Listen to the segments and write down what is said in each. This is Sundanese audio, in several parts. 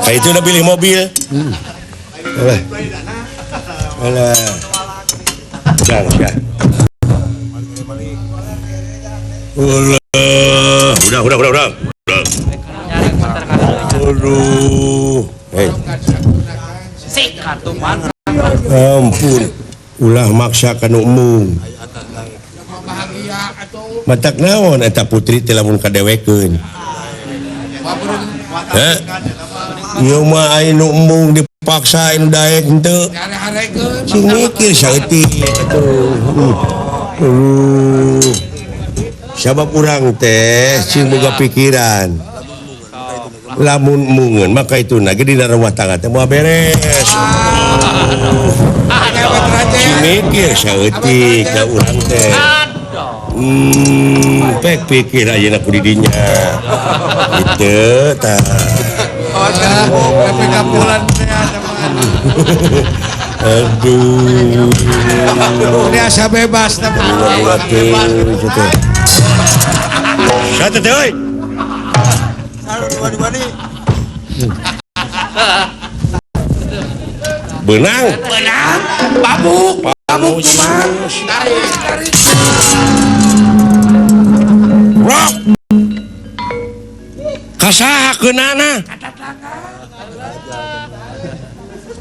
Kayak itu udah pilih mobil. Alah. Alah. Jangan, ya. Ulah, udah. Aduh. Hei. Ampun, ulah maksa kanu embung. Matak naon eta putri teh lamun kadewekeun. Heh. Ieu mah aya nu embung dipaksa anu daek henteu. Sing mikir saeutik atuh. Aduh. Sabab urang teh sing boga pikiran. Lamun embungeun maka itu na ge dina rumah tangga teh moal beres. Sing mikir saeutik da urang teh. Pek pikir ayeuna ku di dinya. Gitu tah. Aduh. Ini asa bebas tapi. Satu teh euy. Benang. Benang. Babuk. Babuk kumaha? Tarik, tarik. Rock. Kasaha keunana?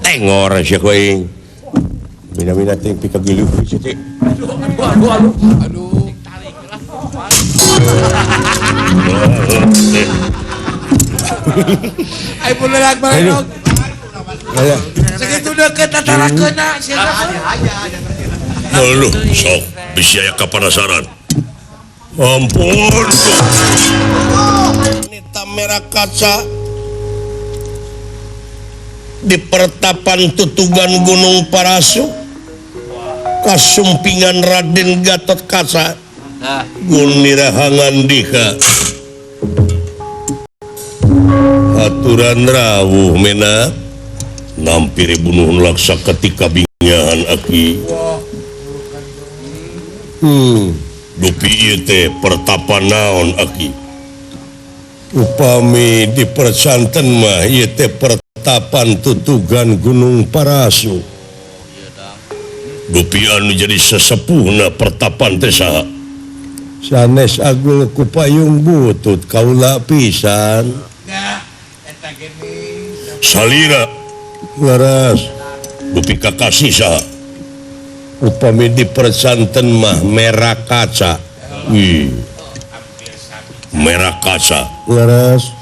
Tengor sia ku aing. Mina-mina teh pikagilu sia teh. Aduh, aduh, aduh. Ai buleulak bae. Segitu deket antara keuna sia. Aduh, sok bisi aya kapanasaran. Ampun. Nita merah kaca di pertapan tutugan Gunung Parasu kasumpingan Raden Gatot Kaca Gunirahangan Dika aturan rawuh mena nampiri bunuh laksa ketika bingahan aki. Dupi ieu teh pertapan naon aki? Upami di persanten mah ieu teh pertapan tutugan Gunung Parasu. Dupi anu jadi sesepuhna pertapan teh saha? Sanes agul ku payung butut kaula pisan. Salira laras dupi kakasih saha? Upami di persanten mah merah kaca. Wih. Merah kaca laras.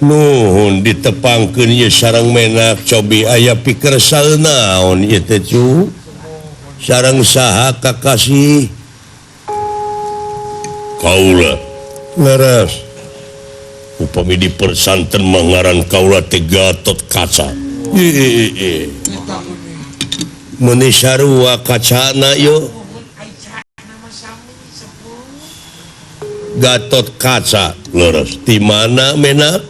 Nuhun ditepangkeun ieu sareng menak cobi aya pikersal naon ieu teh cu? Sareng saha kakasih? Kaula laras. Upami di persanten mah ngaran kaula teh Gatot Kaca. Meni sarua kacana yo Gatot Kaca leres di mana menak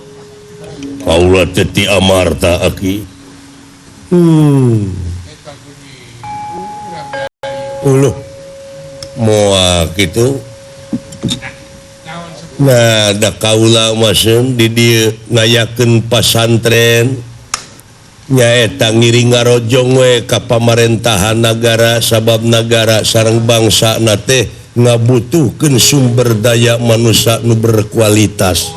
kaula teh ti Amarta aki. Uluh moal kitu. Nah da kaula mah seun di dieu ngayakeun pasantren nyaeta ngiring ngarojong we ka pamarentahan nagara sabab nagara sareng bangsa na teh ngabutuhkeun sumber daya manusia nu berkualitas.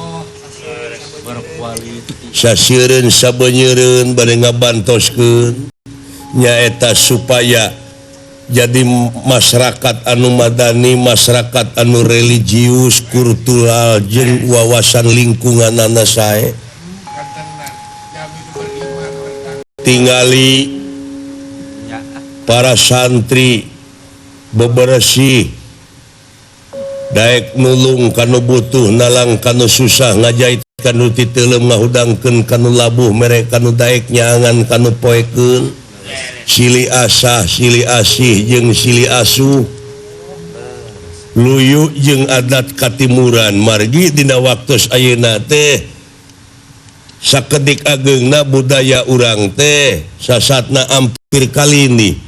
Sasieureun sabenyeureun bade ngabantoskeun nyaeta supaya jadi masyarakat anu madani, masyarakat anu religius, kultural jeung wawasan lingkunganana sae. Tingali para santri beberesih daek nulung kanu butuh nalang kanu susah ngajait kanu titeuleum ngahudangkeun kanu labuh mere kanu daek nyaangan kanu poekeun sili asah sili asih jeung sili asuh luyu jeung adat katimuran margi dina waktos ayeuna teh sakedik ageungna budaya urang teh sasatna ampir kalini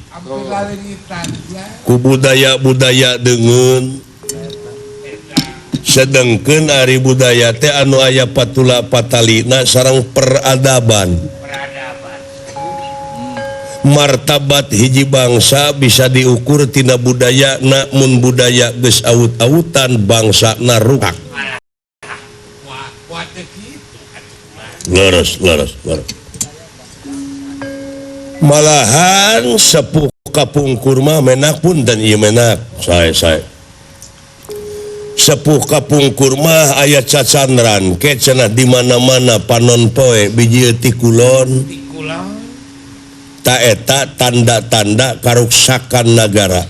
ku budaya-budaya deungeun Sedengkeun ari budaya teh anu aya patula patalina sareng peradaban. Martabat hiji bangsa bisa diukur tina budaya namun budaya geus awut-awutan bangsa narukak. Leres, leres, leres. Malahan sepuh kapungkur mah menak pun dan ieu menak. Sae sae. Sepuh kapungkur mah aya cacandran ke cenah di mana-mana panon poe biji ti kulon. Taeta tanda-tanda karuksakan nagara.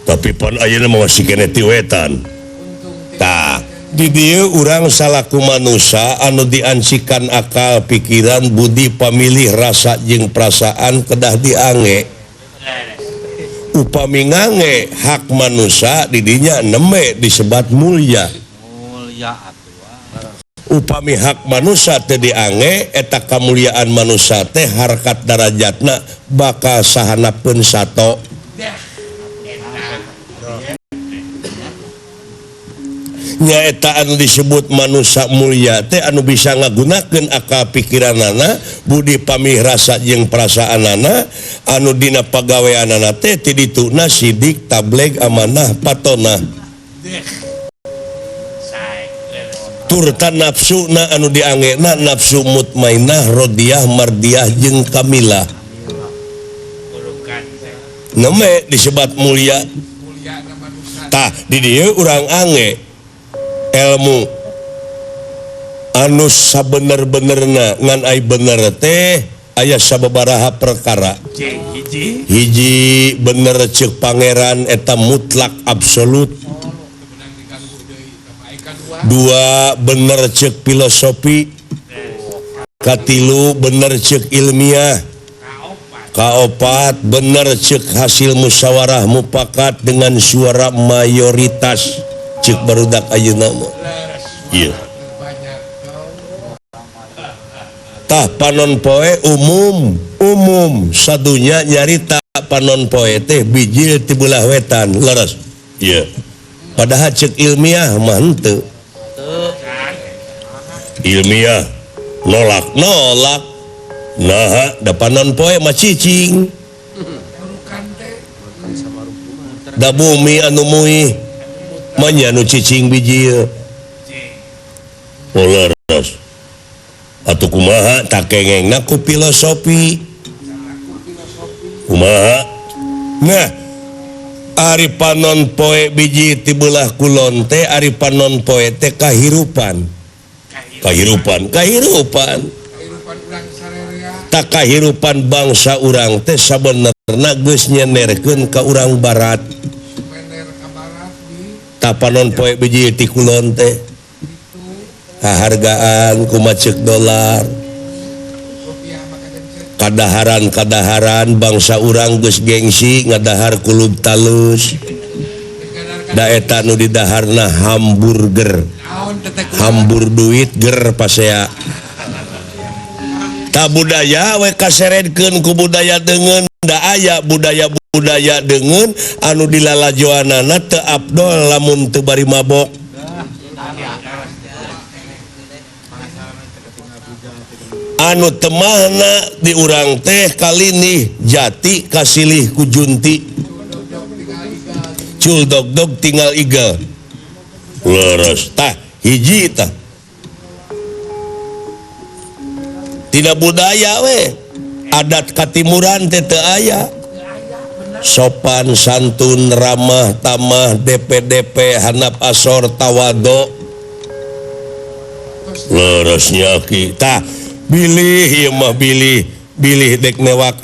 Tapi pan ayeuna mah masih keneh ti wetan. Tah, di dieu urang salaku manusia anu diancikan akal, pikiran, budi, pamilih, rasa jeung perasaan kedah diange. Upami ngange hak manusia di dinya nembe disebat mulia. Upami hak manusia teh diange eta kamuliaan manusia teh harkat darajatna bakal sahanapeun sato. Nyaeta anu disebut manusia mulia teh anu bisa ngagunakeun akal pikiranana, budi pamih rasa jeung perasaanana, anu dina pagaweanana teh ti dituna sidik, tableg, amanah, patonah. Turta nafsuna anu diangena nafsu mutmainah, rodiah, mardiah jeung kamilah. Neme disebat mulia. Tah di dieu urang ange ilmu anu sabener-benerna ngan ai bener teh aya sababaraha perkara. Hiji bener ceuk pangeran eta mutlak absolut. Dua bener cek filosofi, katilu bener cek ilmiah, kaopat bener cek hasil musyawarah mufakat dengan suara mayoritas cek barudak ayeuna mah. Ieu. Tah panon poe umum, umum sadunya nyarita panon poe teh bijil ti beulah wetan, leres. Ieu. Padahal cek ilmiah mah henteu. Ilmiah nolak nolak nah da panon poe mah cicing da bumi anu muih mah nya nu cicing bijil. Oh leres atuh kumaha takengengna ku filosofi kumaha. Nah ari panon poe biji ti beulah kulon teh ari panon poe teh kahirupan. Kahirupan, kahirupan. Tak kahirupan bangsa urang teh sabenerna geus nyenerkeun ka urang barat. Ta panon poe biji ti kulon teh hahargaan kumaha ceuk dolar. Kadaharan-kadaharan bangsa urang geus gengsi ngadahar kulub talus. Da eta nu didaharna hamburger. Hambur duit ger pasea. Ta budaya we kaseredkeun ku budaya deungeun da aya budaya-budaya deungeun anu dilalajoanana teu abdol lamun teu bari mabok. Anu temahna di urang teh kalinih jati kasilih ku junti. Cul dog-dog tinggal igel. Leres tah hiji tah. Tidak budaya we. Adat katimuran teh teu aya. Sopan santun ramah tamah DPDP hanap asor tawado. Leresnya ki tah bilih ieu mah bilih bilih dek newak